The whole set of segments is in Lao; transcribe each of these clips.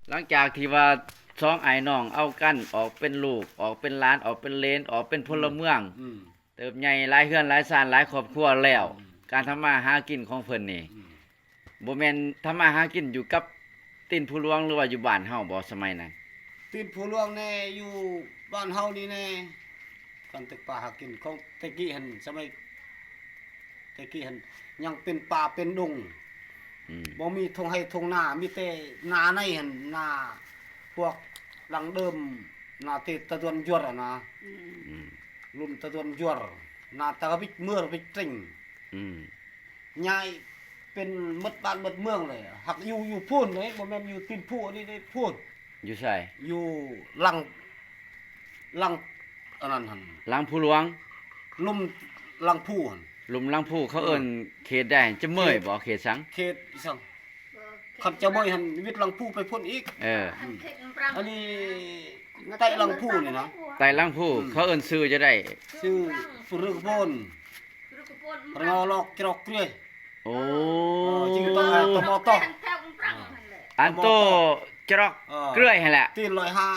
ຫຼັງຈາກທີ່ວ່າສອງອ້າຍນ້ອງເອົາກັນອອກເປັນລູກ ອອກເປັນຫຼານ ອອກເປັນເຫຼນ ອອກເປັນພົນລະເມືອງ ອືມ ເຕີບໃຫຍ່ຫຼາຍເຮືອນຫຼາຍຊານ ຫຼາຍຄອບຄົວແລ້ວ ອືມ ການທຳມາຫາກິນຂອງເພິ່ນນີ້ ອືມ ບໍ່ແມ່ນທຳມາຫາກິນຢູ່ກັບຕີນພູຫຼວງ ຫຼືວ່າຢູ່ບ້ານເຮົາບໍ່ສະໄໝນັ້ນ? ຕີນພູຫຼວງແດ່ ຢູ່ບ້ານເຮົານີ້ແດ່ ການຕຶກປາຫາກິນຂອງແຕ່ກີ້ຫັ້ນ ສະໄໝແຕ່ກີ້ຫັ້ນຍັງເປັນປ່າເປັນດົງ ອືມ ບໍ່ມີທົ່ງໄຮ່ທົ່ງນາ ມີແຕ່ນາໃນຫັ້ນ ນາພວກດັງເດີມ ນາແຕ່ຕາດວນຢວດຫັ້ນນະ ອືມ ອືມ ລຸ້ນຕາດວນຢວດ ນາຕາກະວິດເມືອກະວິດເຕັງ ອືມ ຍ້າຍເປັນໝົດບ້ານໝົດເມືອງເລີຍ ຫາກຢູ່ ຢູ່ພຸ້ນເດ້ ບໍ່ແມ່ນຢູ່ຕີນພູອັນນີ້ເດ້ ພຸ້ນ ຢູ່ໃສ? ຢູ່ຫຼັງ ຫຼັງອັນນັ້ນຫັ້ນ ຫຼັງພູຫຼວງ ລຸ່ມຫຼັງພູຫັ້ນ ລຸ່ມຫຼັງພູ ເຂົາເອີ້ນເຂດໃດ? ຈະເມີຍບໍ່? ເຂດ ເຂດສັງ? ເຂດອີ່ສັງ? ຄັນຈະເມີຍຫັ້ນ ວິດຫຼັງພູໄປພຸ້ນອີກ ເອີ ອັນນີ້ໃຕ້ຫຼັງພູນີ້ນະ ໃຕ້ຫຼັງພູ ອືມ ເຂົາເອີ້ນຊື່ຈັ່ງໃດ? ຊື່ປຶກໂພນ ຣະງໍລອກຈະລອກເກືອຍ ໂອ້ ເອີ ຈິງຕ້ອງ ເອີ ຕະມໍຕໍ່ ອັນໂຕຈະລອກເກືອຍຫັ້ນແຫຼະ ຕີນຮ້ອຍຫ້າ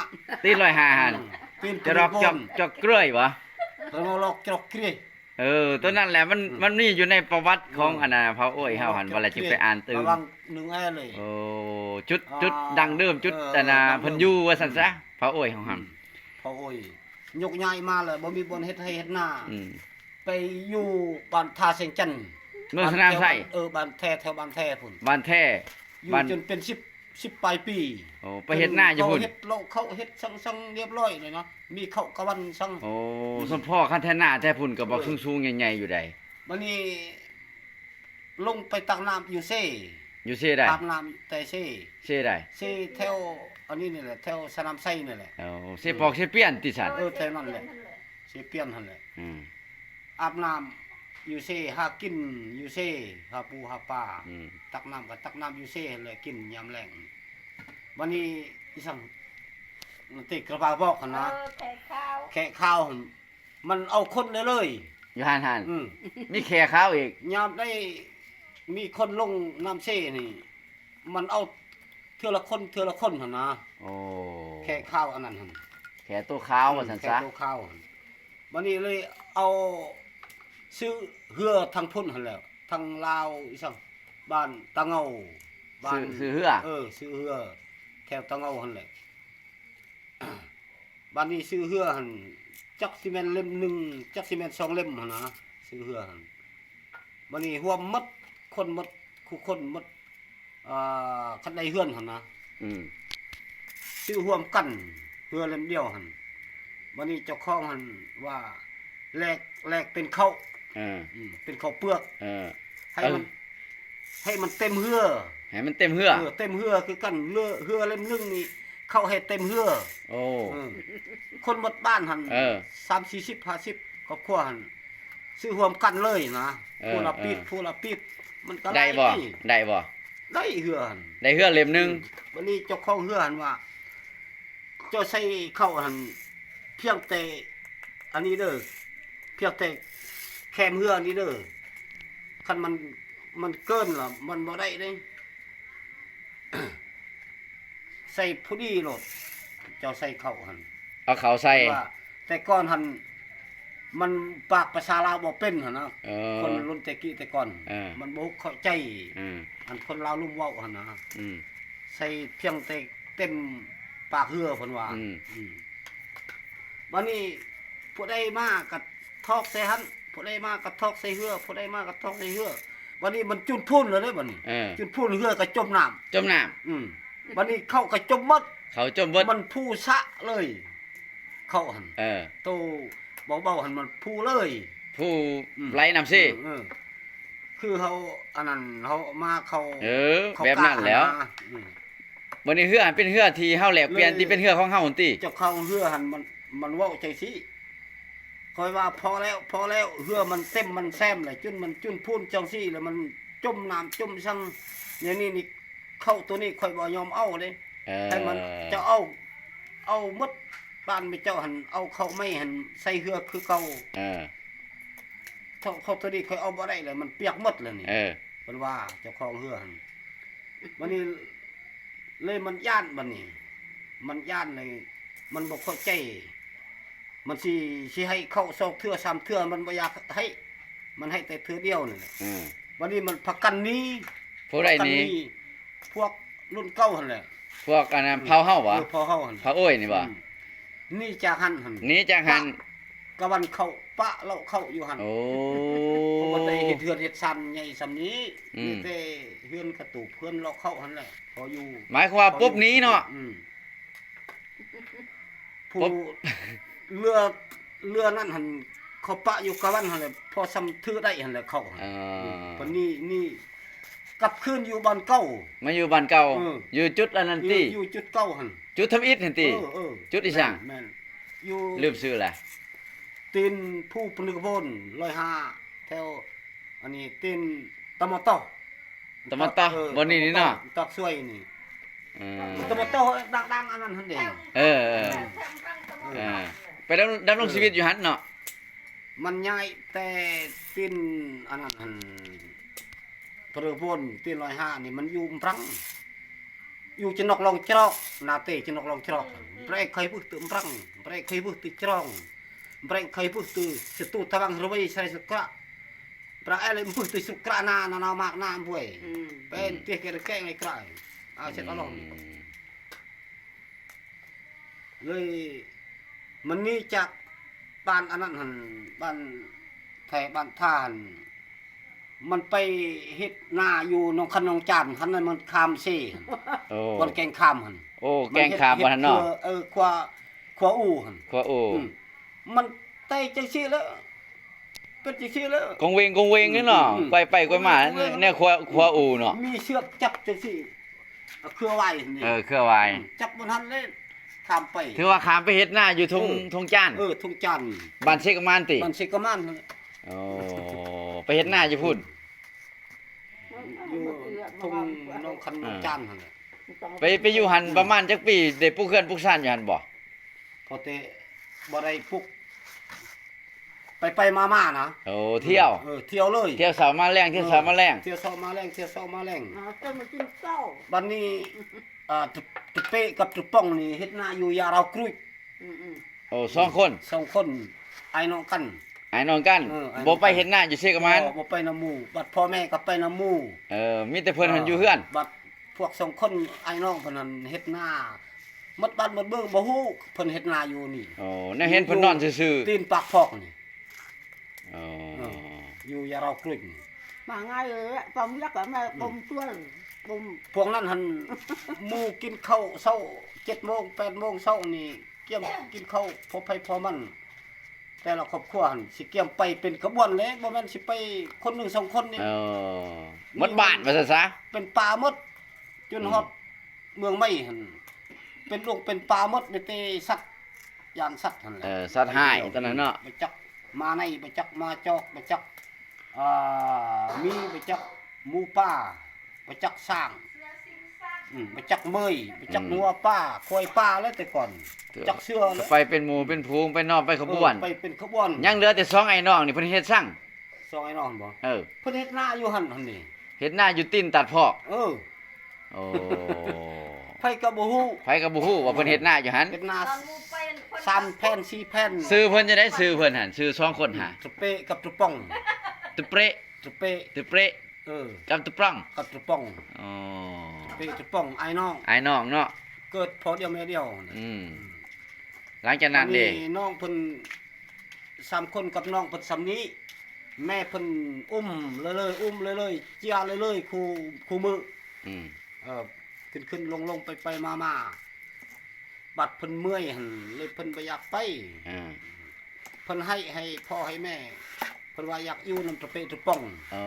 ຕີນຮ້ອຍຫ້າຫັ້ນ ອືມ ຈະລອກຈອກ ຈອກເກືອຍບໍ່? ລະງໍລອກຈະລອກເກືອຍ ເອີ ໂຕນັ້ນແຫຼະ ມັນ ອືມ ມັນມີຢູ່ໃນປະຫວັດຂອງ ອືມ ອັນນ່າ ເຜົ່າໂອ້ຍເຮົາຫັ້ນ ເອີ ວ່າແລ້ວຈຶ່ງໄປອ່ານຕື່ມ ລະຫວ່າງໜຶ່ງແອເລີຍ ໂອ້ ຈຸດ ຈຸດດັ້ງເດີມ ຈຸດ ເອີ ອັນນ່າ ເພິ່ນຢູ່ວ່າຊັ້ນຊະ ອືມ ເຜົ່າໂອ້ຍເຮົາຫັ້ນ ອືມ ເຜົ່າໂອ້ຍ ຍົກຍ້າຍມາແລ້ວ ບໍ່ມີບ່ອນເຮັດໄຮ່ເຮັດນາ ອືມ ໄປຢູ່ບ້ານທ່າແສງຈັນ ເມືອງສະໜາມໄຊ ເອີ ບ້ານແທ້ ແຖວບ້ານແທ້ພຸ້ນ ບ້ານແທ້ ຢູ່ ບ້ານ ຈົນເປັນສິບ ສິບປາຍປີ ໂອ້ ໄປເຮັດນາຢູ່ພຸ້ນ ເຮັດເລາະເຂົ້າເຮັດສັງສັງລຽບລ້ອຍເລີຍນະ ມີເຂົ້າກະວັນສັງ ໂອ້ ອືມ ສົມພໍຄັນແທ້ນາແທ້ພຸ້ນກໍບັກ ເອີ ສູງໆໃຫຍ່ໆຢູ່ໃດ ບັດນີ້ລົງໄປຕັກນ້ຳຢູ່ເຊ ຢູ່ເຊໃດ? ອາບນ້ຳແຕ່ເຊ ເຊໃດ? ເຊແຖວອັນນີ້ນີ້ແຫຼະ ແຖວສະໜາມໄຊນີ້ແຫຼະ ໂອ້ ເຊປອກເຊປຽນຕິຊັ້ນ ເອີ ແຖວນັ້ນແຫຼະ ເຊປຽນຫັ້ນແຫຼະ ອືມ ອາບນ້ຳຢູ່ເຊ ຫາກິນຢູ່ເຊ ຫາປູຫາປາ ອືມ ຕັກນ້ຳກໍຕັກນ້ຳຢູ່ເຊຫັ້ນແຫຼະ ກິນຍາມແລງ ບັດນີ້ອີ່ສັງ ຕິກະບາບອກຫັ້ນນະ ເອີ ແຂກຂາວ ແຂກຂາວຫັ້ນ ມັນເອົາຄົນເລີຍ ເລີຍ ຢູ່ຫັ້ນຫັ້ນ ອືມ ມີແຂກຂາວອີກ ຍາມໄດ້ມີຄົນລົງນ້ຳເຊນີ້ ມັນເອົາເທື່ອລະຄົນ ເທື່ອລະຄົນຫັ້ນນະ ໂອ້ ແຂກຂາວອັນນັ້ນຫັ້ນ ແຂກໂຕຂາວ ອືມ ວ່າຊັ້ນຊະ ແຂກໂຕຂາວຫັ້ນ ບັດນີ້ເລີຍເອົາຊື້ເຮືອທາງພຸ້ນຫັ້ນແຫຼະ ທາງລາວອີ່ສັງ ບ້ານຕາເງົາ ບ້ານ ຊື້ ຊື້ເຮືອ ເອີ ຊື້ເຮືອ ແຖວຕາເງົາຫັ້ນແຫຼະ ບັດນີ້ຊື້ເຮືອຫັ້ນ ຈັກຊິແມ່ນເຫຼັ້ມໜຶ່ງ ຈັກຊິແມ່ນສອງເຫຼັ້ມຫັ້ນນະ ຊື້ເຮືອຫັ້ນ ບັດນີ້ຮວມໝົດ ຄົນໝົດ ຄູ່ຄົນໝົດ ເອີ ຄັນໄດ້ເຮືອນຫັ້ນນະ ອືມ ຊື້ຮ່ວມກັນ ເຮືອເຫຼັ້ມດຽວຫັ້ນ ບັດນີ້ເຈົ້າຂອງຫັ້ນວ່າ ແລກ ແລກເປັນເຂົ້າ ເອີ ອືມ ເປັນເຂົ້າເປືອກ ເອີ ໃຫ້ມັນ ເອີ ໃຫ້ມັນເຕັມເຮືອ ໃຫ້ມັນເຕັມເຮືອ ເອີ ເຕັມເຮືອຄືກັນ ເຮືອ ເຮືອເຫຼັ້ມໜຶ່ງນີ້ ເຂົ້າໃຫ້ເຕັມເຮືອ ໂອ້ ເອີ ຄົນໝົດບ້ານຫັ້ນ ເອີ ສາມສີ່ສິບ ຫ້າສິບຄອບຄົວຫັ້ນ ຊື້ຮ່ວມກັນເລີຍນະ ເອີ ຜູ້ລະປີບ ເອີ ຜູ້ລະປີບ ມັນກໍຫຼາຍ ໄດ້ບໍ່? ໄດ້ບໍ່? ໄດ້ເຮືອຫັ້ນ ໄດ້ເຮືອເຫຼັ້ມໜຶ່ງ ອືມ ບັດນີ້ເຈົ້າຂອງເຮືອຫັ້ນວ່າ ເຈົ້າໃສ່ເຂົ້າຫັ້ນ ພຽງແຕ່ອັນນີ້ເດີ ພຽງແຕ່ແຄມເຮືອນີ້ເດີ ຄັນມັນ ມັນເກີນລະ ມັນບໍ່ໄດ້ເດ້ ໃສ່ພໍດີໂລດ ເຈົ້າໃສ່ເຂົ້າຫັ້ນ ເອົາເຂົ້າໃສ່ ວ່າແຕ່ກ່ອນຫັ້ນ ມັນປາກພາສາລາວບໍ່ເປັນຫັ້ນນະ ເອີ ຄົນລຸ້ນແຕ່ກີ້ແຕ່ກ່ອນ ເອີ ມັນບໍ່ເຂົ້າໃຈ ເອີ ອັນຄົນລາວລຸ່ມເວົ້າຫັ້ນນະ ອືມ ໃສ່ພຽງແຕ່ເຕັມປາກເຮືອເພິ່ນວ່າ ອືມ ອືມ ບັດນີ້ຜູ້ໃດມາກໍຖອກໃສ່ຫັ້ນ ຜູ້ໃດມາກໍຖອກໃສ່ເຮືອ ຜູ້ໃດມາກໍຖອກໃສ່ເຮືອ ບັດນີ້ມັນຈຸນພຸ້ນແລ້ວເດ້ ບັດນີ້ ເອີ ຈຸນພຸ້ນເຮືອກໍຈົມນ້ຳ ຈົມນ້ຳ ອືມ ບັດນີ້ເຂົ້າກໍຈົມໝົດ ເຂົ້າຈົມໝົດ ມັນພູສະເລີຍ ເຂົ້າຫັ້ນ ເອີ ໂຕເບົາໆຫັ້ນມັນພູເລີຍ ພູ ອືມ ໄຫຼນ້ຳເຊ ເອີ ເອີ ຄືເຮົາອັນນັ້ນ ເຮົາມາເຂົ້າ ເອີ ເຂົ້າ ແບບນັ້ນແຫຼ້ວ ອືມ ບັດນີ້ເຮືອເປັນເຮືອທີ່ເຮົາແລກປ່ຽນ ເລີຍ ທີ່ເປັນເຮືອຂອງເຮົາຫັ້ນຕິ ເຈົ້າຂອງເຮືອຫັ້ນມັນ ມັນເວົ້າຈັ່ງຊີ້ ຂ້ອຍວ່າພໍແລ້ວ ພໍແລ້ວ ເຮືອມັນເຕັມມັນແຊມແລ້ວ ຈົນມັນຈຸນພຸ້ນຈັ່ງຊີ້ແລ້ວ ມັນຈົມນ້ຳຈົມສັງ ແນວນີ້ນີ້ ເຂົ້າໂຕນີ້ຂ້ອຍບໍ່ຍອມເອົາເດ້ ເອີ ໃຫ້ມັນ ເຈົ້າເອົາ ເອົາໝົດ ບ້ານແມ່ເຈົ້າຫັ້ນ ເອົາເຂົ້າໃໝ່ຫັ້ນ ໃສ່ເຮືອຄືເກົ່າ ເອີ ເຂົ້າ ເຂົ້າໂຕນີ້ຂ້ອຍເອົາບໍ່ໄດ້ແລ້ວ ມັນປຽກໝົດແລ້ວນີ້ ເອີ ເພິ່ນວ່າເຈົ້າຂອງເຮືອຫັ້ນ ບັດນີ້ ເລີຍມັນຢ້ານບັດນີ້ ມັນຢ້ານເລີຍ ມັນບໍ່ເຂົ້າໃຈ ມັນຊິ ຊິໃຫ້ເຂົ້າສອງເທື່ອສາມເທື່ອ ມັນບໍ່ຢາກໃຫ້ ມັນໃຫ້ແຕ່ເທື່ອດຽວນັ້ນແຫຼະ ອືມ ບັດນີ້ມັນພາກັນໜີ ຜູ້ໃດໜີ? ພາກັນໜີ ພວກລຸ້ນເກົ່າຫັ້ນແຫຼະ ພວກອັນນັ້ນ ອືມ ເຜົ່າເຮົາບໍ? ເອີ ເຜົ່າເຮົາຫັ້ນ ເຜົ່າໂອ້ຍນີ້ບໍ? ອືມ ໜີຈາກຫັ້ນຫັ້ນ ໜີຈາກຫັ້ນ ກະວັນເຂົ້າ ປະເລາະເຂົ້າຢູ່ຫັ້ນ ໂອ້ ເຂົາບໍ່ໄດ້ເຮັດເຮືອນເຮັດຊານໃຫຍ່ສ່ຳນີ້ ອືມ ມີແຕ່ເຮືອນກະຕູບ ເຮືອນເລາະເຂົ້າຫັ້ນແຫຼະ ພໍຢູ່ ໝາຍຄວາມວ່າປຸບໜີເນາະ ອືມ ຜູ້ ປຸບ ເຮືອ ເຮືອນັ້ນຫັ້ນ ເຂົາປະຢູ່ກະວັນຫັ້ນແຫຼະ ພໍສ່ຳຖືໄດ້ຫັ້ນແຫຼະເຂົາ ເອີ ອືມ ບັດນີ້ ນີ້ກັບຄືນຢູ່ບ້ານເກົ່າ ມາຢູ່ບ້ານເກົ່າ ເອີ ຢູ່ຈຸດອັນນັ້ນຕິ ຢູ່ ຢູ່ຈຸດເກົ່າຫັ້ນ ຈຸດທຳອິດຫັ້ນຕິ ເອີ ເອີ ຈຸດອີ່ຫຍັງ? ແມ່ນ ແມ່ນ ຢູ່ ລືມຊື່ແຫຼະ ຕີນພູປະນຶກໂພນ ຮ້ອຍຫ້າ ແຖວ ອັນນີ້ ຕີນຕະມະຕໍ ຕະມະຕໍ ເອີ ບ່ອນນີ້ນີ້ເນາະ ຕອກຊວຍນີ້ ເອີ ຕະມະຕໍດັງໆ ອັນນັ້ນຫັ້ນເດ້ ເອີ ເອີ ເອີ ໄປດຳ ດຳລົງຊີວິດຢູ່ຫັ້ນເນາະ ມັນຍ້າຍແຕ່ຕີນອັນນັ້ນຫັ້ນ ປະເຣີໂພນ ຕີນຮ້ອຍຫ້ານີ້ ມັນຢູ່ມະປຣັງ ຢູ່ຈະນົກລອງຈຣອກ ນາເຕຈະນົກລອງຈຣອກ ເອີ ເບຣກໄຄວຶກຕຶມປຣັງ ເບຣກໄຄວຶກຕຶຈຣອງ ເບຣກໄຄວຶກຕຶສະຕູທະວັງຣະໄວໄຊສຸກຣະ ປຣະແອລເອັມປຶກຕິສຸກຣະນານານາມາກນາອຳພວຍ ອືມ ເປັນເຕຍແກະແກະໄງກຣາຍ ອາເຊັດອາລອງ ອືມ ເລີຍມັນໜີຈາກບ້ານອັນນັ້ນຫັ້ນ ບ້ານແທ້ບ້ານທ່າຫັ້ນ ມັນໄປເຮັດນາຢູ່ໜອງຄັນໜອງຈານ ຄັນນັ້ນມັນຂ້າມເຊ ໂອ້ ບ່ອນແກ້ງຂ້າມຫັ້ນ ໂອ້ ແກ້ງຂ້າມບ່ອນຫັ້ນເນາະ ເອີ ຂວາ ຂວາອູ່ຫັ້ນ ຂວາອູ່ ອືມ ມັນໄຕຈັ່ງຊີ້ແຫຼະ ເປັນຈັ່ງຊີ້ແຫຼະ ກົງເວງກົງເວງນີ້ເນາະ ອືມ ໄກວໄປໄກວມາ ແນວຂວາ ຂວາອູ່ເນາະ ມີເຊືອກຈັບຈັ່ງຊີ້ ເຄືອວາຍນີ້ ເອີ ເຄືອວາຍ ອືມ ຈັບມັນຫັ້ນເລີຍ ຂ້າມໄປ ຖືວ່າຂ້າມໄປເຮັດນາຢູ່ທົ່ງ ເອີ ທົ່ງຈານ ເອີ ທົ່ງຈານ ບ້ານເຊກະມານຕິ ບ້ານເຊກະມານຫັ້ນແຫຼະ ໂອ້ ໄປເຮັດນາຢູ່ພຸ້ນ ຢູ່ທົ່ງໜອງຄັນ ເອີ ໜອງຈານຫັ້ນແຫຼະ ໄປ ໄປຢູ່ຫັ້ນ ອືມ ປະມານຈັກປີ ໄດ້ປຸກເຮືອນປຸກຊານຢູ່ຫັ້ນບໍ່? ພໍແຕ່ບໍ່ໄດ້ປຸກ ໄປໆມາໆນະ ໂອ້ ທ່ຽວ ເອີ ທ່ຽວເລີຍ ທ່ຽວເຊົ້າມາແລງ ທ່ຽວເຊົ້າມາແລງ ທ່ຽວເຊົ້າມາແລງ ທ່ຽວເຊົ້າມາແລງ ມາເຕີມມາກິນເຊົ້າ ບັດນີ້ ອາ ຕະ ຕະເປະກັບຕະປ່ອງນີ້ເຮັດນາຢູ່ຢາລາວກຣຸ້ຍ ອືມໆ ໂອ້ ສອງຄົນ ສອງຄົນ ອ້າຍນ້ອງກັນ ອ້າຍນ້ອງກັນ ເອີ ອ້າຍນ້ອງກັນ ບໍ່ໄປເຮັດນາຢູ່ເຊກະມານ ບໍ່ ບໍ່ໄປນຳໝູ່ ບັດພໍ່ແມ່ກໍໄປນຳໝູ່ ເອີ ມີແຕ່ເພິ່ນຫັ້ນຢູ່ເຮືອນ ບັດພວກສອງຄົນອ້າຍນ້ອງເພິ່ນຫັ້ນເຮັດນາ ໝົດບ້ານໝົດເມືອງບໍ່ຮູ້ ເພິ່ນເຮັດນາຢູ່ນີ້ ໂອ້ ແນວເຫັນເພິ່ນນອນຊື່ໆ ຕີນປາກພອກນີ້ ໂອ້ ເອີ ຢູ່ຢາລາວກຣຸ້ຍນີ້ ມາງ່າຍເລີຍ ປອມຍັກແມ່ ອືມ ປອມຊວນ ປອມ ພວກນັ້ນຫັ້ນ ໝູ່ກິນເຂົ້າເຊົ້າ ເຈັດໂມງ ແປດໂມງເຊົ້ານີ້ ກຽມກິນເຂົ້າພໍໃຜພໍມັນ ແຕ່ລະຄອບຄົວຫັ້ນ ຊິກຽມໄປເປັນຂະບວນເດ້ ບໍ່ແມ່ນຊິໄປຄົນໜຶ່ງສອງຄົນນີ້ ເອີ ໝົດບ້ານວ່າຊັ້ນຊະ ເປັນປ່າໝົດ ຈົນ ອືມ ຮອດ ເມືອງໃໝ່ຫັ້ນ ເປັນຫຼົງເປັນປ່າໝົດ ມີແຕ່ສັດ ຢ້ານສັດຫັ້ນແຫຼະ ເອີ ສັດຮ້າຍຕອນນັ້ນເນາະ ບໍ່ຈັກໝາໄນ ບໍ່ຈັກໝາຈອກ ບໍ່ຈັກ ອ່າ ໝີ ບໍ່ຈັກໝູປ່າ ບໍ່ຈັກຊ້າງ ອືມ ບໍ່ຈັກເມີຍ ບໍ່ຈັກ ອືມ ງົວປ່າ ຄວາຍປ່າແລ້ວແຕ່ກ່ອນ ຈັກເສືອ ກໍໄປເປັນໝູ່ເປັນຝູງ ໄປນອກໄປຂະບວນ ເອີ ໄປເປັນຂະບວນ ຍັງເຫຼືອແຕ່ສອງອ້າຍນ້ອງນີ້ ເພິ່ນເຮັດສັງ ສອງອ້າຍນ້ອງຫັ້ນບໍ? ເອີ ເພິ່ນເຮັດນາຢູ່ຫັ້ນຫັ້ນນີ້ ເຮັດນາຢູ່ຕີນຕັດພອກ ເອີ ໂອ້ ໃຜກໍບໍ່ຮູ້ ໃຜກໍບໍ່ຮູ້ວ່າເພິ່ນເຮັດນາຢູ່ຫັ້ນ ເຮັດນາສາມແຜ່ນສີ່ແຜ່ນ ຊື່ເພິ່ນຈັ່ງໃດ? ຊື່ເພິ່ນຫັ້ນ ຊື່ສອງຄົນຫາ ຕະເປະກັບຕະປ່ອງ ຕະເປະ ຕະເປະ ຕະເປະ ເອີ ກັບຕະປ່ອງ ກັບຕະປ່ອງ ອໍ ຕະເປະຕະປ່ອງ ອ້າຍນ້ອງ ອ້າຍນ້ອງເນາະ ເກີດພໍ່ດຽວແມ່ດຽວ ອືມ ຫຼັງຈາກນັ້ນເດ ອັນນີ້ນ້ອງເພິ່ນສາມຄົນກັບນ້ອງເພິ່ນສ່ຳນີ້ ແມ່ເພິ່ນອຸ້ມເລື້ອຍໆ ອຸ້ມເລື້ອຍໆ ເຈຍເລື້ອຍໆ ຄູ່ ຄູ່ມື້ ອືມ ເອີ ຂຶ້ນໆລົງໆ ໄປໆມາໆ ບັດເພິ່ນເມື່ອຍຫັ້ນ ເລີຍເພິ່ນບໍ່ຢາກໄປ ເອີ ເພິ່ນໄຫ້ ໃຫ້ພໍ່ໃຫ້ແມ່ ເພິ່ນວ່າຢາກຢູ່ນຳຕະເປະຕະປ່ອງ ເອີ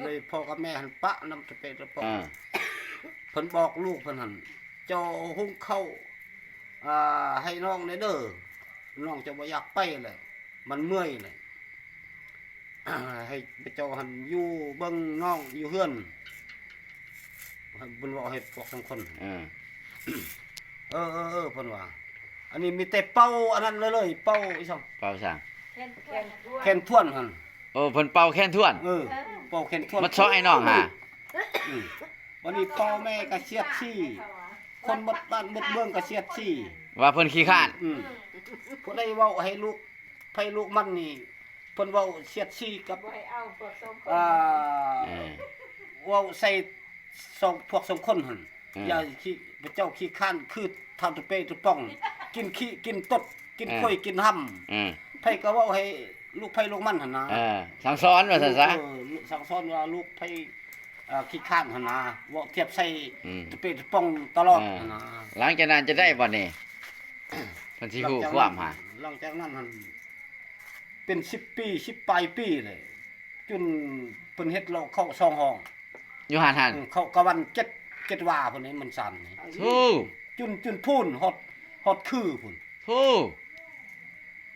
ເລີຍພໍ່ກັບແມ່ຫັ້ນປະນຳຕະເປະຕະປ່ອງ ເອີ ເພິ່ນບອກລູກເພິ່ນຫັ້ນ ເຈົ້າຫຸງເຂົ້າ ອ່າ ໃຫ້ນ້ອງແດ່ເດີ ນ້ອງຈະບໍ່ຢາກໄປແຫຼະ ມັນເມື່ອຍແຫຼະ ໃຫ້ເຈົ້າຫັ້ນຢູ່ເບິ່ງນ້ອງຢູ່ເຮືອນ ເພິ່ນເວົ້າໃຫ້ພວກສອງຄົນ ເອີ ເອີໆໆ ເພິ່ນວ່າ ອັນນີ້ມີແຕ່ເປົ່າອັນນັ້ນເລີຍໆ ເປົ່າອີ່ສັງ ເປົ່າອີ່ສັງ ແຄນທວນຫັ້ນ ໂອ້ ເພິ່ນເປົ່າແຄນທວນ ເອີ ເປົ່າແຄນທວນ ມັນຊອກໄອ້ນ້ອງຫາ ອືມ ບັດນີ້ພໍ່ແມ່ກໍສຽດສີ ຄົນໝົດບ້ານໝົດເມືອງກໍສຽດສີ ວ່າເພິ່ນຂີ້ຄ້ານ. ອືມ ຜູ້ໃດເວົ້າໃຫ້ລູກໃຜລູກມັນນີ້ ເພິ່ນເວົ້າສຽດສີກັບ ບໍ່ໃຫ້ເອົາພວກສອງຄົນ ອ່າ ເອີ ເວົ້າໃສ່ສອງ ພວກສອງຄົນຫັ້ນ. ເອີ ຢ່າຂີ້ ພະເຈົ້າຂີ້ຄ້ານຄືທ້າວຕະເປຕະປ່ອງ ກິນຂີ້ກິນຕົດ ກິນ ເອີ ຂ້ອຍກິນຫຳ. ເອີ ໃຜກໍເວົ້າໃຫ້ລູກໃຜລູກມັນຫັ້ນນະ. ເອີ ສັ່ງສອນວ່າຊັ້ນຊະ. ເອີ ສັ່ງສອນວ່າລູກໃຜ ເອີ ຂີ້ຄ້ານຫັ້ນນະ ເວົ້າທຽບໃສ່ ອືມ ຕະເປຕະປ່ອງຕະຫຼອດ ເອີ ຫັ້ນນະ. ຫຼັງຈາກນັ້ນຈະໄດ້ບໍ່ນີ້ ເພິ່ນຊິຮູ້ຄວາມຫາ? ຫຼັງຈາກນັ້ນຫັ້ນ ເປັນສິບປີ ສິບປາຍປີເລີຍ ຈົນເພິ່ນເຮັດເລາະເຂົ້າສອງຫ້ອງ ຢູ່ຫັ້ນຫັ້ນ. ເອີ ເຂົ້າກະວັນເຈັດ ເຈັດວາພຸ້ນ ໃນມັນສັນນີ້. ໂອ້ ຈົນ ຈົນພຸ້ນ ຮອດ ຮອດຄືພຸ້ນ. ໂອ້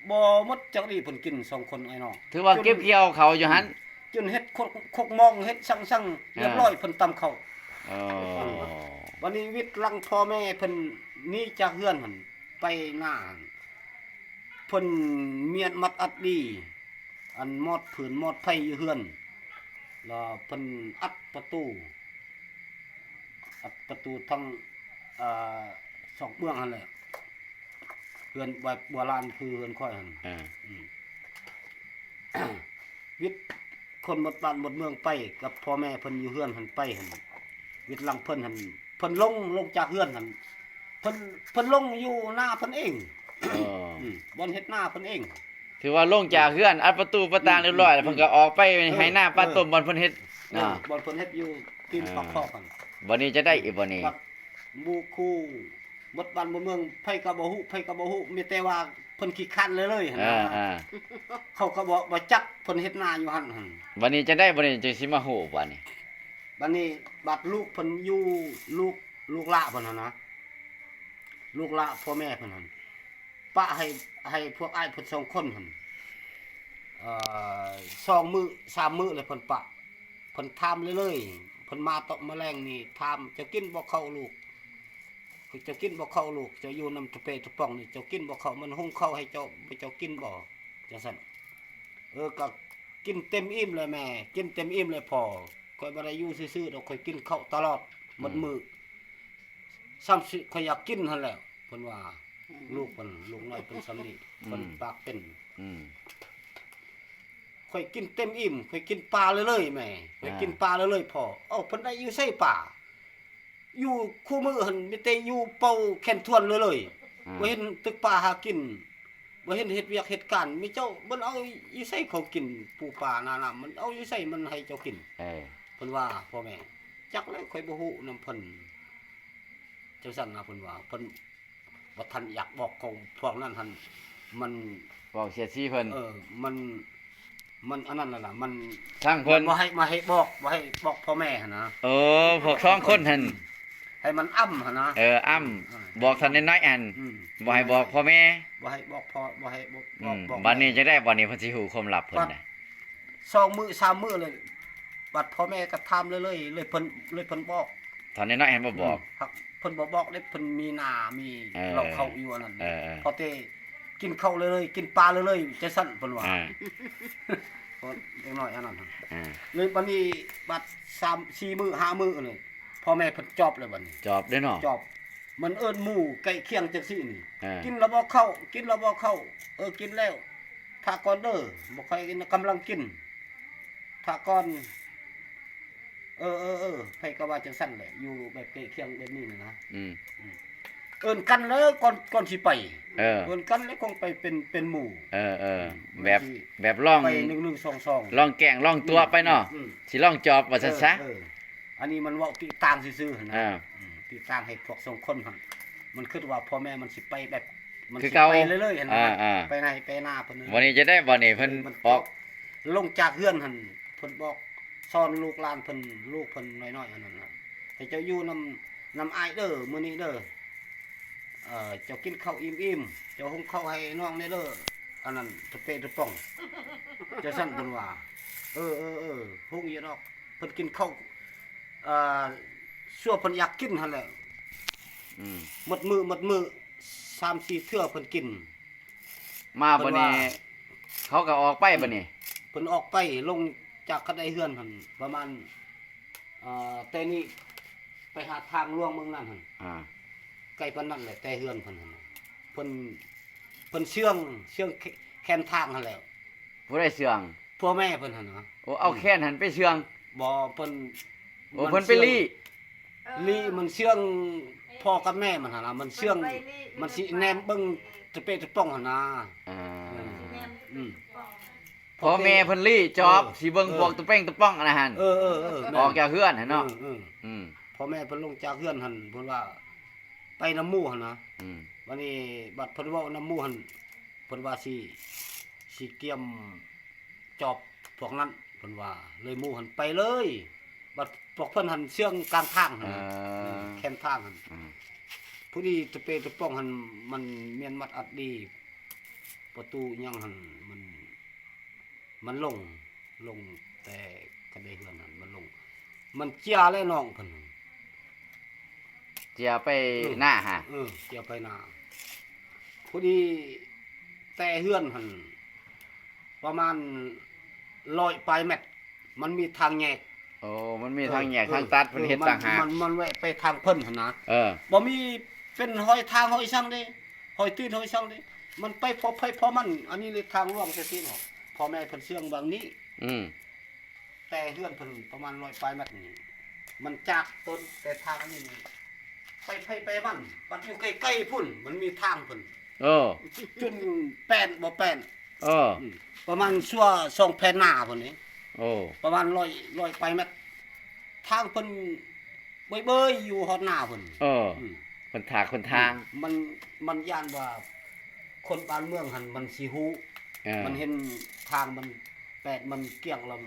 ບໍ່ໝົດຈັກດີເພິ່ນກິນສອງຄົນອ້າຍນ້ອງ ຖືວ່າເກັບກ່ຽວເຂົ້າຢູ່ຫັ້ນ ຈົນເຮັດຄົກ ຄົກມອງ ເຮັດສັງໆ ເອີ ລຽບຮ້ອຍ ເພິ່ນຕຳເຂົ້າ. ເອີ ບັດນີ້ວິດຫຼັງພໍ່ແມ່ເພິ່ນໜີຈາກເຮືອນຫັ້ນ ໄປນາຫັ້ນ ເພິ່ນມຽນມັດອັດດີ ອັນມອດຜືນມອດໄຟຢູ່ເຮືອນ ແລ້ວເພິ່ນອັດປະຕູ ອັດປະຕູທັງ ເອີ ສອງເບື້ອງຫັ້ນແຫຼະ. ເຮືອນແບບໂບລານຄືເຮືອນຂ້ອຍຫັ້ນ. ເອີ ອືມ ວິດຄົນໝົດບ້ານໝົດເມືອງໄປ ກັບພໍ່ແມ່ເພິ່ນຢູ່ເຮືອນຫັ້ນໄປຫັ້ນ ວິດຫຼັງເພິ່ນຫັ້ນ ເພິ່ນລົງ ລົງຈາກເຮືອນຫັ້ນ ເພິ່ນ ເພິ່ນລົງຢູ່ນາເພິ່ນເອງ. ເອີ ອືມ ບ່ອນເຮັດນາເພິ່ນເອງ. ຖືວ່າລົງຈາກເຮືອນ ອັດປະຕູປະຕາງ ອືມ ລຽບຮ້ອຍແລ້ວ ອືມ ເພິ່ນກໍອອກໄປ ເອີ ໄຮ່ນາປ່າ ເອີ ຕົ້ມ ບ່ອນເພິ່ນເຮັດ ເອີ ນະ ບ່ອນເພິ່ນເຮັດຢູ່ຕີນ ເອີ ປາກຄອກຫັ້ນ. ບັດນີ້ຈະໄດ້ອີກບໍ່ນີ້? ບັດໝູ່ຄູ່ໝົດບ້ານໝົດເມືອງ ໃຜກໍບໍ່ຮູ້ ໃຜກໍບໍ່ຮູ້ ມີແຕ່ວ່າເພິ່ນຂີ້ຄ້ານເລີຍໆຫັ້ນນະ. ເອີ ເອີ ເຂົາກໍບໍ່ ບໍ່ຈັກເພິ່ນເຮັດນາຢູ່ຫັ້ນຫັ້ນ. ບັດນີ້ຈະໄດ້ບໍ່ນີ້ ຈຶ່ງຊິມາຮູ້ບັດນີ້? ບັດນີ້ ບັດລູກເພິ່ນຢູ່ ລູກ ລູກຫຼ້າເພິ່ນຫັ້ນນະ ລູກຫຼ້າພໍ່ແມ່ເພິ່ນຫັ້ນ ປະໃຫ້ ໃຫ້ພວກອ້າຍເພິ່ນສອງຄົນຫັ້ນ ເອີ ສອງມື້ສາມມື້ແລ້ວເພິ່ນປະ ເພິ່ນຖາມເລື້ອຍໆ ເພິ່ນມາຕອນມາແລງນີ້ ຖາມ ເຈົ້າກິນບໍ່ເຂົ້າລູກ? ເຈົ້າກິນບໍ່ເຂົ້າລູກ? ເຈົ້າຢູ່ນຳຕະເປຕະປ່ອງນີ້ ເຈົ້າກິນບໍ່ເຂົ້າ? ມັນຫຸງເຂົ້າໃຫ້ເຈົ້າ ເຈົ້າກິນບໍ່? ຈັ່ງຊັ້ນ. ເອີ ກໍກິນເຕັມອີ່ມແລ້ວແມ່ ກິນເຕັມອີ່ມແລ້ວພໍ່ ຂ້ອຍບໍ່ໄດ້ຢູ່ຊື່ໆດອກ ຂ້ອຍກິນເຂົ້າຕະຫຼອດໝົດມື້ ອືມ ສ່ຳຊິຂ້ອຍຢາກກິນຫັ້ນແຫຼະ ເພິ່ນວ່າ. ອືມ ລູກເພິ່ນ ລູກນ້ອຍເພິ່ນສ່ຳນີ້ ອືມ ເພິ່ນປາກເປັນ. ອືມ ຂ້ອຍກິນເຕັມອີ່ມ ຂ້ອຍກິນປາເລື້ອຍໆແມ່ ຂ້ອຍກິນ ອ່າ ປາເລື້ອຍໆພໍ່. ເອົ້າ ເພິ່ນໄດ້ຢູ່ໃສປາ? ຢູ່ຄູ່ມື້ຫັ້ນມີແຕ່ຢູ່ເປົ່າແຄນທວນເລື້ອຍໆ ອ່າ ບໍ່ເຫັນຕຶກປາຫາກິນ ບໍ່ເຫັນເຮັດວຽກເຮັດການ ມີເຈົ້າມັນເອົາຢູ່ໃສເຂົາກິນ ປູປານານ້ຳ ມັນເອົາຢູ່ໃສມັນໃຫ້ເຈົ້າກິນ? ເອີ ເພິ່ນວ່າພໍ່ແມ່ ຈັກແລ້ວ ຂ້ອຍບໍ່ຮູ້ນຳເພິ່ນ ຈັ່ງຊັ້ນນະ ເພິ່ນວ່າ ເພິ່ນບໍ່ທັນຢາກບອກຂອງພວກນັ້ນຫັ້ນ ມັນ ເວົ້າສຽດສີເພິ່ນ. ເອີ ມັນ ມັນອັນນັ້ນແຫຼະນະ ມັນ ທາງເພິ່ນ ມັນບໍ່ໃຫ້ ບໍ່ໃຫ້ບອກ ບໍ່ໃຫ້ບອກພໍ່ແມ່ຫັ້ນນະ. ເອີ ພວກສອງຄົນຫັ້ນ ອືມ ໃຫ້ມັນອ້ຳຫັ້ນນະ. ເອີ ອ້ຳ ເອີ ບອກທ່ານນ້ອຍໆຫັ້ນ ອືມ ບໍ່ໃຫ້ບອກພໍ່ແມ່ ບໍ່ໃຫ້ບອກພໍ່ ບໍ່ໃຫ້ບອກ ອືມ ບອກ ບອກ ບັດນີ້ຈັ່ງໃດ ບັດນີ້ເພິ່ນຊິຮູ້ຄວາມລັບເພິ່ນນະ? ສອງມື້ສາມມື້ເລີຍ ບັດພໍ່ແມ່ກໍຖາມເລື້ອຍໆ ເລີຍເພິ່ນ ເລີຍເພິ່ນບອກ. ທ່ານນ້ອຍໆຫັ້ນບໍ່ບອກ? ອືມ ເພິ່ນບໍ່ບອກເດ້ ເພິ່ນມີນາ ມີ ເອີ ເຮົາເຂົ້າຢູ່ອັນນັ້ນ ເອີໆ ພໍແຕ່ກິນເຂົ້າເລື້ອຍໆ ກິນປາເລື້ອຍໆ ຈັ່ງຊັ້ນເພິ່ນວ່າ. ອ່າ ເດັກນ້ອຍອັນນັ້ນ ອ່າ ເລີຍບັດນີ້ ບັດສາມສີ່ມື້ຫ້າມື້ເລີຍ ພໍ່ແມ່ເພິ່ນຈອບແລ້ວບັດນີ້ ຈອບເດ້ເນາະ ຈອບ. ມັນເອີ້ນໝູ່ໃກ້ຄຽງຈັ່ງຊີ້ນີ້ ເອີ ກິນແລ້ວບໍ່ເຂົ້າ? ກິນແລ້ວບໍ່ເຂົ້າ? ເອີ ກິນແລ້ວ ຖ້າກ່ອນເດີ ບໍ່ຄ່ອຍກິນ ກຳລັງກິນ ຖ້າກ່ອນ. ເອີໆໆ ໃຜກໍວ່າຈັ່ງຊັ້ນແຫຼະ ຢູ່ແບບໃກ້ຄຽງແບບນີ້ນະ. ອືມ ອືມ ເອີ້ນກັນແລ້ວກ່ອນ ກ່ອນຊິໄປ ເອີ ເອີ້ນກັນແລ້ວຄອງໄປເປັນ ເປັນໝູ່ ເອີໆ ອືມ ແບບ ແບບລອງ ໄປໜຶ່ງໜຶ່ງສອງສອງ ລອງແກ້ງລອງຕົວະໄປເນາະ ອືມ ຊິລອງຈອບວ່າຊັ້ນຊະ. ເອີ ເອີ ອັນນີ້ມັນເວົ້າຕິຕາງຊື່ໆຫັ້ນນະ ອ່າ ອືມ ຕິຕາງໃຫ້ພວກສອງຄົນຫັ້ນ ມັນຄິດວ່າພໍ່ແມ່ມັນຊິໄປແບບ ມັນຊິໄປເລື້ອຍໆຫັ້ນນະ ອ່າໆ ໄປໃນໄປນາເພິ່ນ. ບັດນີ້ຈະໄດ້ ບັດນີ້ເພິ່ນ ເອີ ມັນອອກ ລົງຈາກເຮືອນຫັ້ນ ເພິ່ນບອກສອນລູກຫຼານເພິ່ນ ລູກເພິ່ນນ້ອຍໆອັນນັ້ນນະ ໃຫ້ເຈົ້າຢູ່ນຳ ນຳອ້າຍເດີ ມື້ນີ້ເດີ ເອີ ເຈົ້າກິນເຂົ້າອີ່ມໆ ເຈົ້າຫຸງເຂົ້າໃຫ້ນ້ອງແດ່ເດີ ອັນນັ້ນຕະເປຕະປ່ອງ ຈັ່ງຊັ້ນເພິ່ນວ່າ. ເອີໆໆ ຫຸງຢູ່ດອກ ເພິ່ນກິນເຂົ້າ ເອີ ຊົ່ວເພິ່ນຢາກກິນຫັ້ນແຫຼະ ອືມ ໝົດມື້ໝົດມື້ ສາມສີ່ເທື່ອເພິ່ນກິນ. ມາບັດນີ້ ເພິ່ນວ່າ ເຂົາກໍອອກໄປບັດນີ້ ເພິ່ນອອກໄປ ລົງຈາກກະໄດເຮືອນຫັ້ນ ປະມານ ເອີ ແຕ່ນີ້ໄປຫາທາງຫຼວງເມືອງນັ້ນຫັ້ນ ອ່າ ໃກ້ປານນັ້ນແຫຼະ ແຕ່ເຮືອນເພິ່ນຫັ້ນນະ ເພິ່ນ ເພິ່ນເຊື່ອງ ເຊື່ອງແຄ- ແຄມທາງຫັ້ນແຫຼະ. ຜູ້ໃດເຊື່ອງ? ຜົວແມ່ເພິ່ນຫັ້ນນະ. ໂອ້ ເອົາແຄມຫັ້ນໄປເຊື່ອງ? ບໍ່ ເພິ່ນ ໂອ້ ມັນ ເພິ່ນໄປລີ້? ລີ້ ມັນເຊື່ອງພໍ່ກັບແມ່ມັນຫັ້ນນະ ມັນເຊື່ອງ ມັນຊິແນມເບິ່ງຕະເປະຕະປ່ອງຫັ້ນນະ. ອ່າ ອືມ ພໍ່ແມ່ເພິ່ນລີ້ຈອບ ເອີ ຊິເບິ່ງ ເອີ ພວກຕະເປງຕະປ່ອງອັນນັ້ນຫັ້ນ ເອີ ເອີ ເອີ ອອກຈາກເຮືອນຫັ້ນເນາະ. ອືມ ອືມ ອືມ ພໍ່ແມ່ເພິ່ນລົງຈາກເຮືອນຫັ້ນ ເພິ່ນວ່າໄປນຳໝູ່ຫັ້ນນະ. ອືມ ບາດນີ້ບັດເພິ່ນເວົ້ານຳໝູ່ຫັ້ນ ເພິ່ນວ່າຊິ ຊິກຽມຈອບພວກນັ້ນ ເພິ່ນວ່າ ເລີຍໝູ່ຫັ້ນໄປເລີຍ. ບັດພວກເພິ່ນຫັ້ນເຊື່ອງກາງທາງຫັ້ນນະ ເອີ ແຄມທາງຫັ້ນ. ອືມ ພໍດີຕະເປຕະປ່ອງຫັ້ນ ມັນມ້ຽນມັດອັດດີ ປະຕູຫຍັງຫັ້ນ ມັນ ມັນລົງ ລົງແຕ່ກະໄດເຮືອນຫັ້ນ ມັນລົງ ມັນເຈຍແລ້ວນ້ອງເພິ່ນ ເຈຍໄປ ເອີ ນາຫາ ເອີ ເຈຍໄປນາ. ພໍດີແຕ່ເຮືອນຫັ້ນປະມານຮ້ອຍປາຍແມັດ ມັນມີທາງແຍກ. ໂອ້ ມັນມີທາງແຍກ ເອີ ທາງຕັດ ເອີ ເພິ່ນເຮັດ ມັນ ຕ່າງຫາກ ມັນ ມັນແວະໄປທາງເພິ່ນຫັ້ນນະ. ເອີ ບໍ່ມີເປັນຮອຍທາງຮອຍຊ່າງເດ້ ຮອຍຕີນຮອຍຊ່າງເດ້ ມັນໄປພໍໃຜພໍມັນ. ອັນນີ້ເລີຍທາງຫຼວງແທ້ໆເນາະ ພໍ່ແມ່ເພິ່ນເຊື່ອງບາງນີ້. ອືມ ແຕ່ເຮືອນເພິ່ນປະມານຮ້ອຍປາຍແມັດນີ້ ມັນຈາກຕົ້ນແຕ່ທາງອັນນີ້ ໄປໃຜໄປມັນ ບັດຢູ່ໃກ້ໆພຸ້ນ ມັນມີທາງເພິ່ນ. ເອີ ຈົນແປນບໍ່ແປນ. ເອີ ອືມ ປະມານຊົ່ວສອງແຜ່ນໜ້າພຸ້ນນີ້. ໂອ້ ປະມານຮ້ອຍ ຮ້ອຍປາຍແມັດ ທາງເພິ່ນເບີຍໆຢູ່ຮອດໜ້າພຸ້ນ. ເອີ ອືມ ເພິ່ນຖາກເພິ່ນທາງ ອືມ ມັນ ມັນຢ້ານວ່າຄົນບ້ານເມືອງຫັ້ນມັນຊິຮູ້. ເອີ ມັນເຫັນທາງມັນແປດມັນກ້ຽງແລ້ວ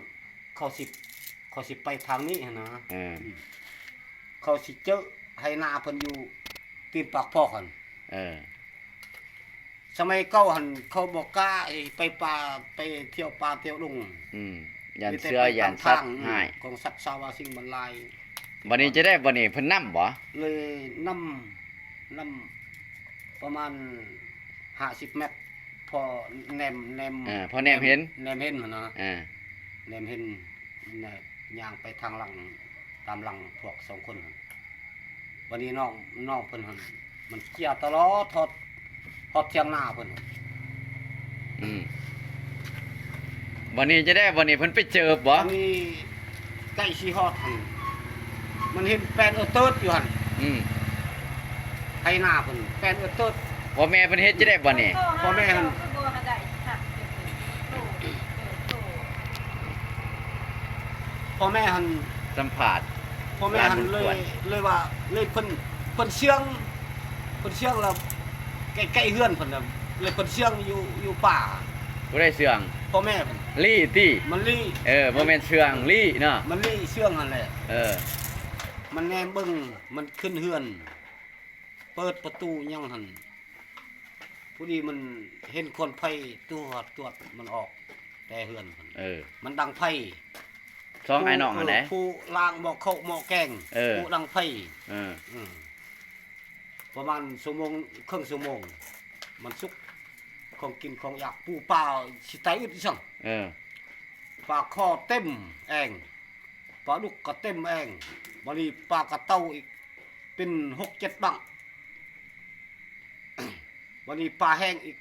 ເຂົາຊິ ເຂົາຊິໄປທາງນີ້ຫັ້ນນະ. ເອີ ອືມ ເຂົາຊິເຈີໄຮ່ນາເພິ່ນຢູ່ຕີນປາກພອກຫັ້ນ. ເອີ ສະໄໝເກົ່າຫັ້ນເຂົາບໍ່ກ້າໄປປ່າ ໄປທ່ຽວປ່າທ່ຽວດົງ. ອືມ ຢ້ານເສືອ ຢ້ານສັດຮ້າຍ ຂອງສັດສາວາສິ່ງມັນຫຼາຍ. ບັດນີ້ຈະໄດ້ ບັດນີ້ເພິ່ນນຳບໍ່? ເລີຍນຳ ນຳປະມານຫ້າສິບແມັດ ພໍແນມ ແນມ ເອີ ພໍແນມເຫັນ ແນມເຫັນຫັ້ນນະ. ເອີ ແນມເຫັນ ຍ່າງໄປທາງຫຼັງ ຕາມຫຼັງພວກສອງຄົນຫັ້ນ. ບັດນີ້ນ້ອງ ນ້ອງເພິ່ນຫັ້ນ ມັນເຈຍຕະຫຼອດ ຮອດ ຮອດຖຽງນາເພິ່ນ. ອືມ ບັດນີ້ຈະໄດ້ ບັດນີ້ເພິ່ນໄປເຈີບໍ່? ອັນນີ້ໃກ້ຊິຮອດຫັ້ນ ມັນເຫັນແປນເອີເຕີດຢູ່ຫັ້ນ. ອືມ ໄຖນາເພິ່ນແປນເອີເຕີດ. ພໍ່ແມ່ເພິ່ນເຮັດຈະໄດ້ບັດນີ້? ພໍ່ແມ່ຫັ້ນ ພໍ່ແມ່ຫັ້ນສຳພາດ ພໍ່ແມ່ຫັ້ນເລີຍ ເລີຍວ່າ ເລີຍເພິ່ນ ເພິ່ນເຊື່ອງ ເພິ່ນເຊື່ອງແລ້ວ ໃກ້ໆເຮືອນເພິ່ນນະ ເລີຍເພິ່ນເຊື່ອງຢູ່ ຢູ່ປ່າ. ຜູ້ໃດເຊື່ອງ? ພໍ່ແມ່ເພິ່ນ. ລີ້ຕິ? ມັນລີ້. ເອີ ບໍ່ແມ່ນເຊື່ອງ ລີ້ເນາະ. ມັນລີ້ເຊື່ອງຫັ້ນແຫຼະ. ເອີ ມັນແນມເບິ່ງ ມັນຂຶ້ນເຮືອນ ເປີດປະຕູຫຍັງຫັ້ນ ພໍດີມັນເຫັນຄວັນໄຟຕວດໆ ມັນອອກແຕ່ເຮືອນຫັ້ນ. ເອີ ມັນດັງໄຟ ສອງອ້າຍນ້ອງຫັ້ນແຫຼະ ຜູ້ ເອີ ຜູ້ລ້າງໝໍ້ເຂົ້າໝໍ້ແກງ. ເອີ ຜູ້ດັງໄຟ. ເອີ ເອີ ປະມານຊົ່ວໂມງ ເຄິ່ງຊົ່ວໂມງ ມັນສຸກ ຂອງກິນຂອງຢາກ ປູປາຊິຕາຍອຶດອີ່ສັງ. ເອີ ປາຄໍເຕັມແອ່ງ ປາດຸກກໍເຕັມແອ່ງ ບາດນີ້ປາກະເຕົາອີກ ເປັນຫົກເຈັດບັ້ງ ບາດນີ້ປາແຫ້ງອີກ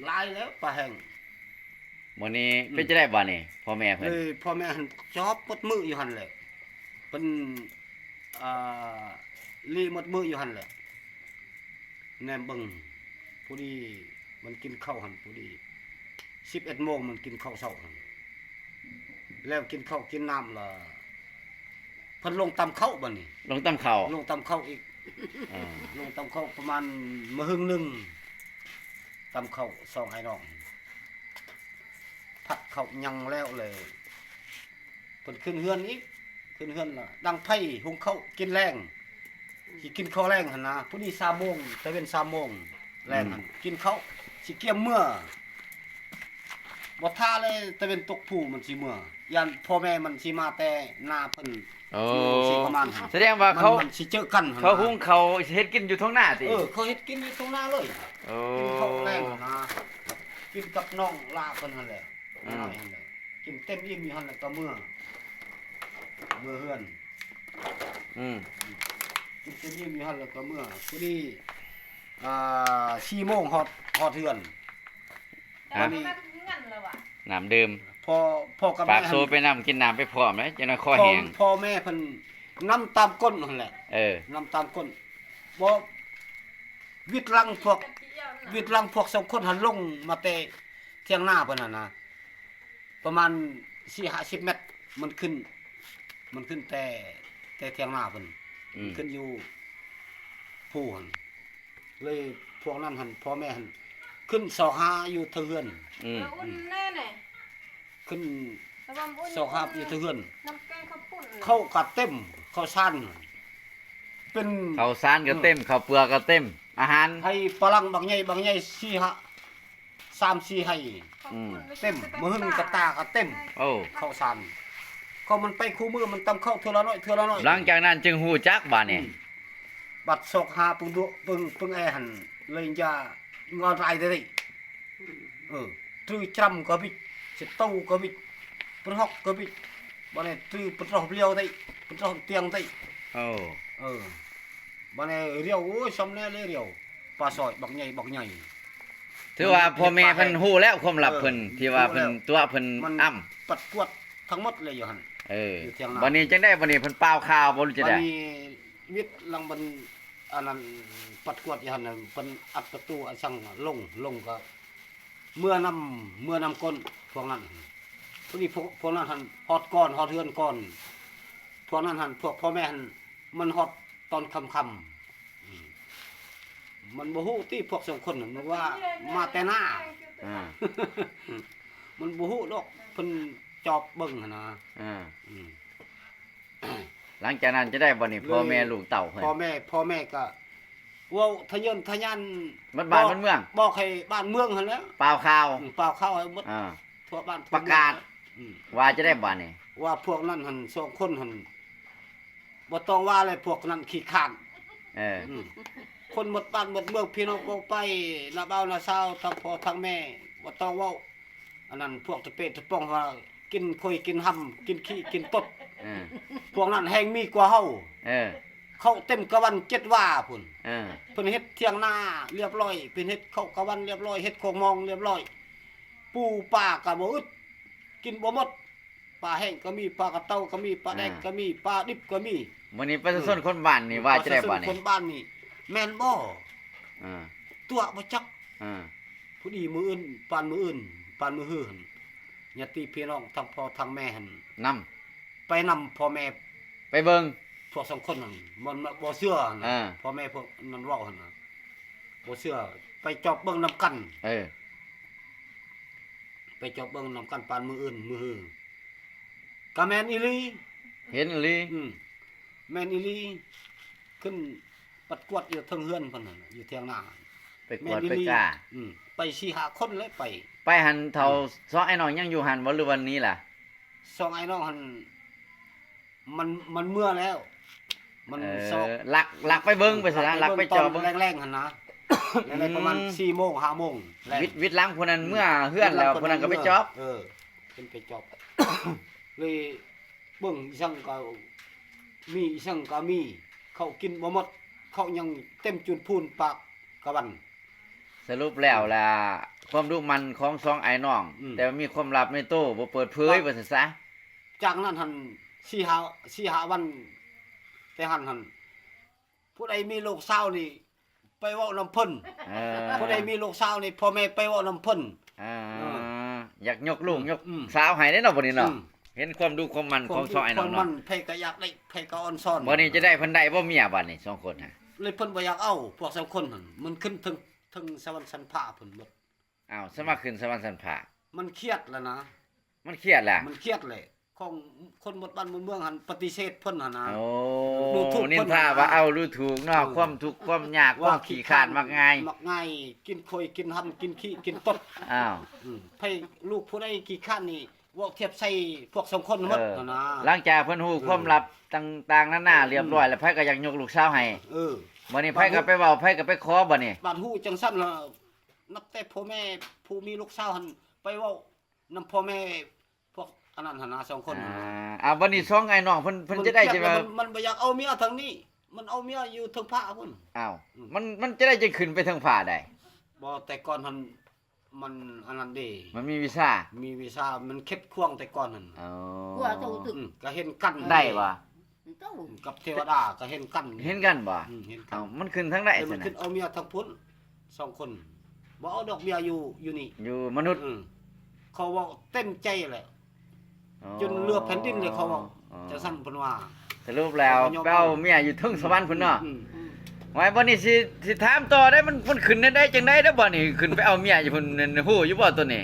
ຫຼາຍແລ້ວປາແຫ້ງ. ມື້ນີ້ ອືມ ເປັນຈັ່ງໃດບາດນີ້ ພໍ່ແມ່ເພິ່ນ? ເອີ ພໍ່ແມ່ຫັ້ນຈອບໝົດມື້ຢູ່ຫັ້ນແຫຼະ ເພິ່ນ ອ່າ ລີ້ໝົດມື້ຢູ່ຫັ້ນແຫຼະ. ແນມເບິ່ງ ພໍດີມັນກິນເຂົ້າຫັ້ນ ພໍດີສິບເອັດໂມງມັນກິນເຂົ້າເຊົ້າຫັ້ນ ແລ້ວກິນເຂົ້າກິນນ້ຳລະ ເພິ່ນລົງຕຳເຂົ້າບາດນີ້ ລົງຕຳເຂົ້າ ລົງຕຳເຂົ້າອີກ. ເອີ ລົງຕຳເຂົ້າປະມານມື້ຮຶ່ງໜຶ່ງ ຕຳເຂົ້າສອງອ້າຍນ້ອງ ຜັດເຂົ້າຫຍັງແລ້ວເລີຍ ເພິ່ນຂຶ້ນເຮືອນອີກ ຂຶ້ນເຮືອນລະດັງໄຟ ຫຸງເຂົ້າກິນແລງ ຊິກິນເຂົ້າແລງຫັ້ນນະ. ຜູ້ນີ້ສາມໂມງ ຕາເວັນສາມໂມງແລງຫັ້ນ ອືມ ກິນເຂົ້າ ຊິກຽມເມືອ ບໍ່ຖ້າເລີຍ ຕາເວັນຕົກພູມັນຊິເມືອ ຢ້ານພໍ່ແມ່ມັນຊິມາແຕ່ນາເພິ່ນ. ໂອ້ ຢູ່ເຊກະມານ ສະແດງວ່າເຂົາ ມັນ ມັນຊິເຈີກັນຫັ້ນນະ ເຂົາຫຸງເຂົ້າເຮັດກິນຢູ່ທົ່ງນາຕິ? ເອີ ເຂົາເຮັດກິນຢູ່ທົ່ງນາເລີຍ. ໂອ້ ກິນເຂົ້າແລງຫັ້ນນະ ກິນກັບນ້ອງຫຼ້າເພິ່ນຫັ້ນແຫຼະ ອືມ ນ້ອຍຫັ້ນແຫຼະ ກິນເຕັມອີ່ມຢູ່ຫັ້ນແຫຼະ ກໍເມືອ ເມືອເຮືອນ. ອືມ ອືມ ໄປຢ້ຽມຢູ່ຫັ້ນ ແລ້ວກໍເມືອ ພໍດີ ອ່າ ສີ່ໂມງຮອດ ຮອດເຮືອນ. ອ່າ ບາດນີ້ ນ້ຳດື່ມ ພໍ່ ພໍ່ກັບ ປາກ ແມ່ ໂຊໄປນຳ ກິນນ້ຳໄປພ້ອມເດ້ ຈັ່ງໜ້ອຍຄໍແຫ້ງ. ພໍ່ ພໍ່ແມ່ເພິ່ນນຳຕາມກົ້ນຫັ້ນແຫຼະ. ເອີ ນຳຕາມກົ້ນ ບໍ່ ວິດຫຼັງພວກ ວິດຫຼັງພວກສອງຄົນຫັ້ນລົງມາແຕ່ຖຽງນາເພິ່ນຫັ້ນນະ ປະມານສີ່ຫ້າສິບແມັດ ມັນຂຶ້ນ ມັນຂຶ້ນແຕ່ ແຕ່ຖຽງນາເພິ່ນ ອືມ ຂຶ້ນຢູ່ພູຫັ້ນ ເລີຍພວກນັ້ນຫັ້ນ ພໍ່ແມ່ຫັ້ນຂຶ້ນຊອກຫາຢູ່ເທິງເຮືອນ. ອືມ ເອີ ອຸ່ນແນ່ນີ້ ຂຶ້ນ ແຕ່ວ່າມັນອຸ່ນ ຊອກຫາຢູ່ເທິງເຮືອນ ນ້ຳແກງເຂົ້າປຸ້ນ ເຂົ້າກໍເຕັມ ເຂົ້າສານ ເປັນ ເຂົ້າສານກໍເຕັມ ເອີ ເຂົ້າເປືອກກໍເຕັມ ອາຫານ ໄຮ່ຝຣັ່ງບັກໃຫຍ່ ບັກໃຫຍ່ ສີ່ຫ້າ ສາມສີ່ໄຮ່ ອືມ ເຕັມ ມະຫຶ່ງກະຕ່າກໍເຕັມ. ໂອ້ ເຂົ້າສານ ເຂົ້າມັນໄປຄູ່ມື້ ມັນຕຳເຂົ້າເທື່ອລະໜ້ອຍ ເທື່ອລະໜ້ອຍ. ຫຼັງຈາກນັ້ນຈຶ່ງຮູ້ຈັກບາດນີ້ ອືມ ບັດຊອກຫາປຶງດຸ ປຶງ ປຶງແອຫັ້ນ ເລີຍຢ່າງອອນລາຍໄດ້. ເອີ ຕື້ຈຳກໍບິດ ສະຕູກໍບິດ ປຶ້ນຮອກກໍບິດ ບາດນີ້ ຕື້ປຶ້ນຣອກລຽວໄດ້ ປຶ້ນຣອກຕຽງໄດ້. ໂອ້ ເອີ ບາດນີ້ລຽວ ໂອ້ຍ ຊ່ຳແນ່ເລີຍລຽວ ປາຊອຍບັກໃຫຍ່ ບັກໃຫຍ່. ຖືວ່າພໍ່ແມ່ເພິ່ນຮູ້ແລ້ວຄວາມລັບເພິ່ນ ເອີ ທີ່ວ່າເພິ່ນຕົວະເພິ່ນອຳ ປັດກວດທັງໝົດເລີຍຢູ່ຫັ້ນ. ເອີ ຢູ່ທຽງນາ ບາດນີ້ຈັ່ງໃດ ບາດນີ້ເພິ່ນປ່າວຂ່າວບໍ່ ຫຼືຈັ່ງໃດ? ບາດນີ້ວິດຫຼັງເພິ່ນ ອັນນັ້ນ ປັດກວດຢູ່ຫັ້ນ ເພິ່ນອັດປະຕູອັດສັງລົງ ລົງກໍເມືອນຳ ເມືອນຳກົ້ນພວກນັ້ນ. ພໍດີພວກ ພວກນັ້ນຫັ້ນຮອດກ່ອນ ຮອດເຮືອນກ່ອນ ພວກນັ້ນຫັ້ນ ພວກພໍ່ແມ່ຫັ້ນ ມັນຮອດຕອນຄ່ຳໆ ອືມ ມັນບໍ່ຮູ້ຕິ ພວກສອງຄົນນັ້ນ ມັນວ່າມາແຕ່ນາ ອ່າ ມັນບໍ່ຮູ້ດອກ ເພິ່ນຈອບເບິ່ງຫັ້ນນະ ອ່າ ອືມ. ຫຼັງຈາກນັ້ນຈະໄດ້ບໍ່ນີ້ ເລີຍ ພໍ່ແມ່ລູກເຕົ້າເພິ່ນ ພໍ່ແມ່ ພໍ່ແມ່ກໍເວົ້າທະເຍີນທະຍານ ໝົດບ້ານໝົດເມືອງ ບອກໃຫ້ບ້ານເມືອງຫັ້ນແຫຼະ ປ່າວຂ່າວ ອືມ ປ່າວຂ່າວໃຫ້ໝົດ ອ່າ ທົ່ວບ້ານທົ່ວເມືອງ ປະກາດ ອືມ ວ່າຈະໄດ້ບາດນີ້ ວ່າພວກນັ້ນຫັ້ນ ສອງຄົນຫັ້ນ ບໍ່ຕ້ອງວ່າແຫຼະ ພວກນັ້ນຂີ້ຄ້ານ ເອີ ອືມ ຄົນໝົດບ້ານໝົດເມືອງ ພີ່ນ້ອງປອງໄປ ນ້າບ່າວນ້າສາວ ທັງພໍ່ທັງແມ່ ບໍ່ຕ້ອງເວົ້າ. ອັນນັ້ນພວກຕະເປະຕະປ່ອງວ່າກິນຂ້ອຍກິນຫຳ ກິນຂີ້ກິນຕົດ ເອີ ພວກນັ້ນແຮ່ງມີກວ່າເຮົາ ເອີ ເຂົ້າເຕັມກະວັນເຈັດວາພຸ້ນ ເອີ ເພິ່ນເຮັດຖຽງນາລຽບລ້ອຍ ເພິ່ນເຮັດເຂົ້າກະວັນລຽບລ້ອຍ ເຮັດຄອກມອງລຽບລ້ອຍ ປູປາກະບໍ່ອຶດ ກິນບໍ່ໝົດ ປາແຫ້ງກໍມີ ປາກະເຕົາກໍມີ ປາແດກກໍມີ ອ່າ ປາດິບກໍມີ. ມື້ນີ້ປະຊາຊົນ ເອີ ຄົນບ້ານນີ້ວ່າຈະໄດ້ບາດນີ້ ປະຊາຊົນຄົນບ້ານນີ້ແມ່ນບໍ່? ອ່າ ຕົວະບໍ່ຈັກ ອ່າ ພໍດີມື້ອື່ນ ປານມື້ອື່ນ ປານມື້ຮືຫັ້ນ ຍາດຕິພີ່ນ້ອງທັງພໍ່ທັງແມ່ຫັ້ນ ນຳ ໄປນຳພໍ່ແມ່ ໄປເບິ່ງ ພວກສອງຄົນນັ້ນ ມັນບໍ່ເຊື່ອນະ ອ່າ ພໍ່ແມ່ພວກນັ້ນເວົ້າຫັ້ນນະ ບໍ່ເຊື່ອ ໄປຈອບເບິ່ງນຳກັນ ເອີ ໄປຈອບເບິ່ງນຳກັນປານມື້ອື່ນມື້ຮື ກະແມ່ນອີ່ຫຼີ ເຫັນອີ່ຫຼີ ອືມ ແມ່ນອີ່ຫຼີ ຂຶ້ນປັດກວດຢູ່ເທິງເຮືອນເພິ່ນຫັ້ນ ຢູ່ຖຽງນາ ໄປກວດໄປກາ ອືມ ໄປສີ່ຫ້າຄົນແຫຼະໄປ ໄປຫັ້ນເຖົ້າ ອືມ ສອງອ້າຍນ້ອງຍັງຢູ່ຫັ້ນບໍ່ ຫຼືວ່າໜີລະ? ສອງອ້າຍນ້ອງຫັ້ນ ມັນ ມັນເມືອແລ້ວ ມັນ ເອີ ຊອກ ລັກ ລັກໄປເບິ່ງ ເອີ ໄປຊັ້ນນະ ລັກໄປເບິ່ງ ລັກໄປເຈາະເບິ່ງ ຕອນແລງໆຫັ້ນນະ ແລງໆປະມານ ອືມ ສີ່ໂມງ ຫ້າໂມງແລງ ວິດ ວິດຫຼັງຜູ້ນັ້ນ ອືມ ເມືອເຮືອນແລ້ວ ເອີ ຜູ້ນັ້ນກໍໄປເຈາະ ເອີ ຂຶ້ນໄປເຈາະ ເລີຍເບິ່ງອີ່ສັງກໍມີ ອີ່ສັງກໍມີ ເຂົ້າກິນບໍ່ໝົດ ເຂົ້າຍັງເຕັມຈຸນພູນປາກກະວັນ. ສະຫຼຸບແລ້ວລະ ຄວາມດຸໝັ່ນຂອງສອງອ້າຍນ້ອງ ອືມ ແຕ່ວ່າມີຄວາມລັບໃນໂຕ ບໍ່ເປີດເຜີຍ ວ່າຊັ້ນຊະ. ຈາກນັ້ນຫັ້ນ ສີ່ຫ້າ ສີ່ຫ້າວັນ ແຕ່ຫັ້ນຫັ້ນ ຜູ້ໃດມີລູກສາວນີ້ໄປເວົ້ານຳເພິ່ນ ເອີ ຜູ້ໃດມີລູກສາວນີ້ ພໍ່ແມ່ໄປເວົ້ານຳເພິ່ນ ເອີ ເອີ ຢາກຍົກລູກ ອືມ ຍົກ ອືມ ສາວໃຫ້ເດ້ເນາະ ບັດນີ້ເນາະ ອືມ ເຫັນຄວາມດຸຄວາມໝັ່ນຂອງສອງອ້າຍນ້ອງເນາະ ຄວາມດຸຄວາມໝັ່ນ ໃຜກໍຢາກໄດ້ ໃຜກໍອອນຊອນ ບັດນີ້ຈະໄດ້ເພິ່ນໄດ້ບໍ່ເມຍ ບັດນີ້ສອງຄົນຫັ້ນ ເລີຍເພິ່ນບໍ່ຢາກເອົາ ພວກສອງຄົນຫັ້ນ ມັນຂຶ້ນເທິງ ເທິງສະຫວັນຊັ້ນຟ້າພຸ້ນເບິດ. ອ້າວ ສະມາຂຶ້ນສະຫວັນຊັ້ນຟ້າ ມັນຄຽດແລ້ວນະ ມັນຄຽດແລ້ວ ມັນຄຽດແຫຼະ ຂອງຄົນໝົດບ້ານໝົດເມືອງຫັ້ນປະຕິເສດເພິ່ນຫັ້ນນະ ໂອ້ ດູຖູກ ນິນທາວ່າເອົາດູຖູກເນາະ ເອີ ຄວາມທຸກຄວາມຍາກ ຄວາມຂີ້ຄ້ານມັກງ່າຍ ມັກງ່າຍ ກິນຂ້ອຍກິນຫຳ ກິນຂີ້ກິນຕົດ ອ້າວ ອືມ ໃຜລູກຜູ້ໃດຂີ້ຄ້ານນີ້ ເວົ້າທຽບໃສ່ພວກສອງຄົນໝົດ ເອີ ຫັ້ນນະ ຫຼັງຈາກເພິ່ນຮູ້ ເອີ ຄວາມລັບຕ່າງໆນານາ ອືມ ລຽບລ້ອຍແລ້ວ ໃຜກໍຢາກຍົກລູກສາວໃຫ້ ເອີ ບັດນີ້ໃຜກໍໄປເວົ້າ ໃຜກໍໄປຂໍ ບັດນີ້ ບັດຮູ້ຈັ່ງຊັ້ນລະ ນັບແຕ່ພໍ່ແມ່ຜູ້ມີລູກສາວຫັ້ນໄປເວົ້າ ນຳພໍ່ແມ່ພວກອັນນັ້ນຫັ້ນນະ ສອງຄົນ ອ່າ ອ່າ ບັດນີ້ສອງອ້າຍນ້ອງເພິ່ນ ເພິ່ນຈະໄດ້ ມັນຄຽດ ຈັ່ງວ່າ ແລ້ວມັນ ມັນບໍ່ຢາກເອົາເມຍທາງນີ້ ມັນເອົາເມຍຢູ່ເທິງຟ້າພຸ້ນ. ອ້າວ ອືມ ມັນ ມັນຈະໄດ້ຈັ່ງຂຶ້ນໄປເທິງຟ້າໄດ້? ບໍ່ ແຕ່ກ່ອນຫັ້ນ ມັນອັນນັ້ນເດ້ ມັນມີວິຊາ ມີວິຊາ ມັນເຂັດຂວາງແຕ່ກ່ອນຫັ້ນ. ອໍ ກວ່າເຈົ້າ ອືມ ກໍເຫັນກັນ ໄດ້ບໍ່? ເຈົ້າ ກັບເທວະດາກໍເຫັນກັນ ເຫັນກັນບໍ່? ອືມ ເຫັນກັນ. ເອົ້າ ມັນຂຶ້ນທາງໃດຊັ້ນນະ? ແຕ່ມັນຂຶ້ນເອົາເມຍທັງພຸ້ນສອງຄົນ ບໍ່ເອົາດອກເມຍຢູ່ ຢູ່ນີ້ ຢູ່ມະນຸດ. ອືມ ເຂົາເວົ້າເຕັມໃຈແຫຼະ ອໍ ຈົນເຫຼືອແຜ່ນດິນເລີຍ ເຂົາເວົ້າ ອໍ ຈັ່ງຊັ້ນເພິ່ນວ່າ. ສະຫຼຸບແລ້ວ ເຂົາກໍຍອມ ໄປເອົາເມຍຢູ່ເທິງສະຫວັນພຸ້ນເນາະ. ອືມ ອືມ ໄວ້ ບັດນີ້ຊິ ຊິຖາມຕໍ່ໄດ້ ມັນ ມັນຂຶ້ນໄດ້ຈັ່ງໃດເດ້ ບັດນີ້ຂຶ້ນໄປເອົາເມຍຢູ່ພຸ້ນ ຮູ້ຢູ່ບໍ່ໂຕນີ້?